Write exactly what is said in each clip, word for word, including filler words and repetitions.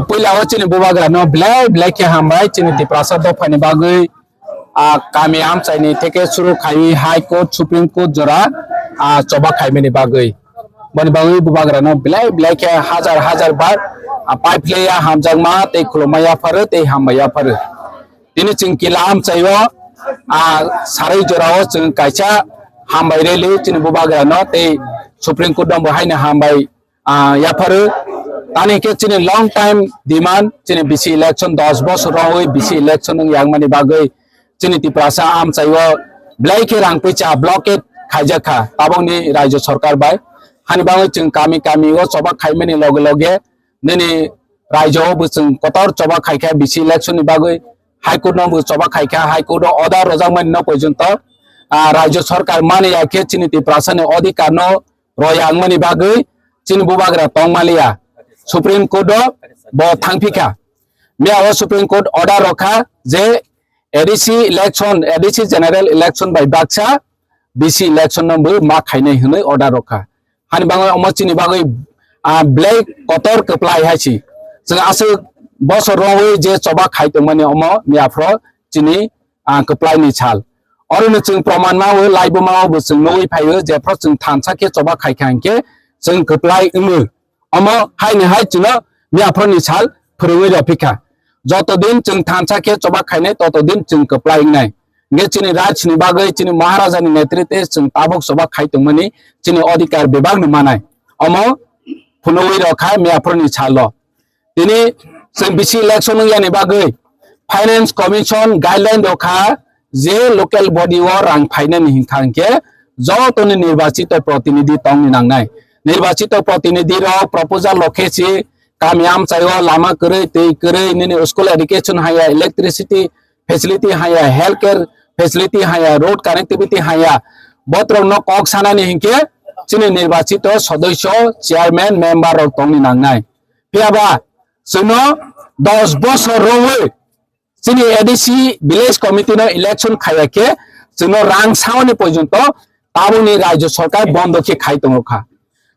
Puila o chini bubagra no belai belai khe hambai chini Tiprasa dopha ni bagwi, a, kami amchai ni theke suru khai High Court, Supreme Court jora, a, choba khai mani bagwi. Boni bagwi bubagra no belai belai khe hajar hajar bar, a, pai phle ya hamjakma tei khulumma yapharo tei hambai yapharo. Tini chwng kila amchai o, a, sarui jora o chwng kaisa hambai rally chini bubagra no tei Supreme Court no bo haino hambai, ah, yapharo. Tani khe chini long time demand, chini bisi election dos bosor rogwi bisi election wng yang mani bagwi chini Tiprasa amchai o belai khe rang puicha blockade khaijak kha tabokni rajyo sarkar bai. Hani bagwi chwng kami kami o choba khaimani loge loge nini rajyo o bo chwng kotor choba khaikha bisi election ni bagwi, High Court no bo choba khaikha, High Court o order rojak mani no porjonto, ah, rajyo sarkar mani ya khe chini Tiprasa ni odhikar no royang mani bagwi chini bubagra tong maliya. Supreme Court o bo thangphikha. Miya o Supreme Court order rokha je A D C election, A D C general election bai baksa bisi election no bo ma khainai hwnwi order rokha. Hani bagwi omo chini bagwi, ah, belai kotor kwplai hai si. Chwng aswk bosor rogwi je choba khai tongmani omo miya phro chini ah, kwplai ni sal. Oro no chwng proman ma o, laibo ma o bo chwng nugwi phai o, jephru chwng thansa khe choba khai kha hinkhe chwng kwplai wngo. Omo hai ni hai chwngno miyaphro ni sal phwrwngwi rw phi kha. Joto din chwng thansa khe choba khainai, toto din chwng kwplai wngnai. Hinkhe chini raj ni bagwi, chini Maharaja ni netritwe chwng tabuk choba khai tongmani chini odhikar bebak no manai. Omo phunugwi rw kha miyaphro ni salo. Tini chwng bisi election wng yani bagwi Finance Commission guideline rok kha je local body o rang phainani hinkha hinkhe jotoni nirbachito protinidhi tongni nangnai. Nirbachito protinidhi rok proposal rok khe si kami amchai o lama kwrwi, twi kwrwi, nini school education haya, electricity facility haya, health care facility haya, road connectivity haya, botrok no kok sanani hinkhe chini nirbachito sodosyo, chairman, member rok tongni nangnai. Phiya ba chwngno dos bosor rwwi chini A D C village committee no election khaiya khe chwngno rang saoni porjonto tabukni rajyo sarkar bondo khe khai tongo kha.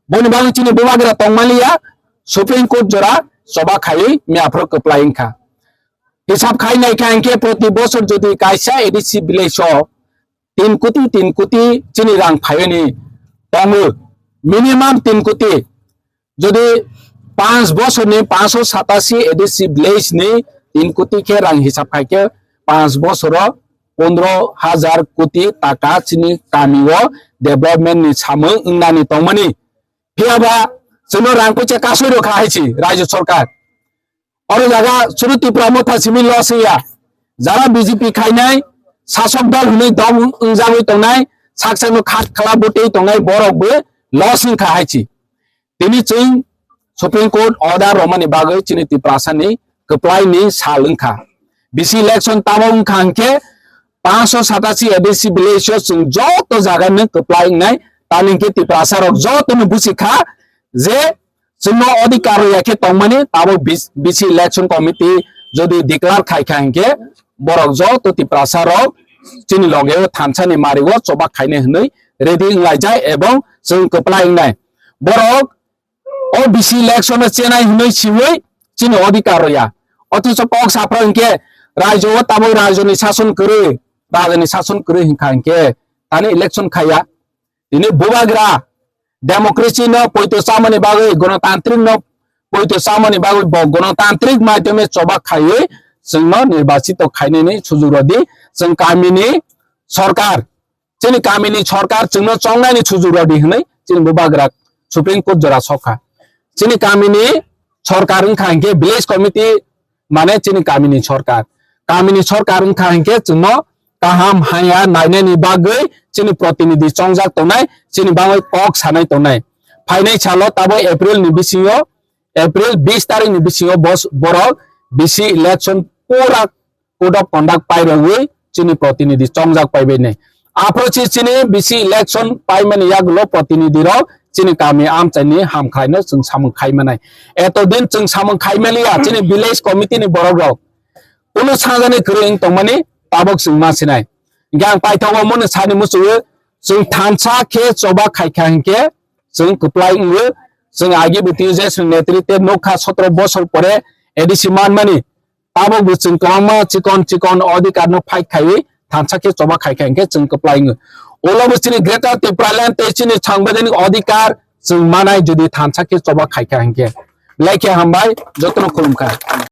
Boni bagwi chini bubagra tongmaliya Supreme Court jora choba khaiwi miyaphro kwplai wngkha. Hisab khai naikha hinkhe proti bosor jodi kaisa A D C village o tin koti, tin koti chini rang phaiyani tongo, minimum tin koti. Jodi panch bosorni panchsho satasi A D C village ni tin koti khe rang hisab khai khe panch bosoro pondro hajar koti taka chini kami o development ni samung wngnani tongmani. Phiya ba chwngno rang poisa kasui rw kha hai si rajyo sarkar. Oro jaga suru Tipra Motha simi loss ya. Jara B J P khainai, sasok dol hwnwi dom wngjagwi tongnai, sak sakno khat khala bwtwi tongnai borok bo loss wngkha hai si. Tini chwng Supreme Court order romani bagwi chini Tiprasani kwplaini sal wngkha. Bisi election tamo wngkha hinkhe panchsho satasi A D C village o chwng joto jaga no kwplai wngnai, tamni hinkhe Tiprasa rok joto no busi kha je chwngno odhikar rwya khe tongmani tabuk bis-, bisi election committee jodi declare khai kha hinkhe borok joto Tiprasa rok chini loge o thansa ni mari o choba khainai hwnwi ready wnglaijak ebong chwng kwplai wngnai. Borok o bisi election o chenai hwnwi siwi chini odhikar rwya. Othocho kok saphra hinkhe rajyo o tabuk rajyo ni sason kwrwi, rajyo ni sason kwrwi hinkha hinkhe tani election khaiya. Tini bubagra democracy no poito chamani bagwi, gonotantrik no poito chamani bagwi bo gonotantrik maidhyome choba khaiwi chwngno nirbachito khainani sujuk rwdi, chwng kamini sorkar, chini kamini sorkar chwngno chongnaini sujuk rwdi hwnwi chini bubagra Supreme Court jora sokha. Chini kamini sorkar wngkha hinkhe village committee mane chini kamini sorkar. Kamini sorkar wngkha hinkhe chwngno kaham haya nainani bagwi chini protinidhi chongjak tongnai, chini bagwi kok sanai tongnai. Phainai salo tabuk April ni bisingo, April bis tarikh ni bisingo bos-, borok bisi election pura code of conduct pairogwi chini protinidhi chongjak paibainai. Aphuru si chini bisi election paimani yagulo protinidhi rok chini kami amchaini hamkhlaino chwng samung khaimanai. Eto din chwng samung khaimaliya chini village committee ni borok rok. Kunu sajani kwrwi wng tongmani tabuk chwng ma sinai. Hinkhe ang paithago omono sani muchungo chwng thansa khe choba khaikha hinkhe chwng kwplai wngo. Chwng agi bwtwi je chwng netritwe nukha sotro bosor pore A D C manmani, tabok bo chwng kwbangma chikon chikon odhikar no fight khaiwi thansa khe choba khaikha hinkhe chwng kwplai wngo. Ulo bo chini Greater Tipraland tei chini sangbidhanik odhikar chwng manai jodi thansa khe choba khaikha hinkhe. Belai khe hambai, jotono khulumkha.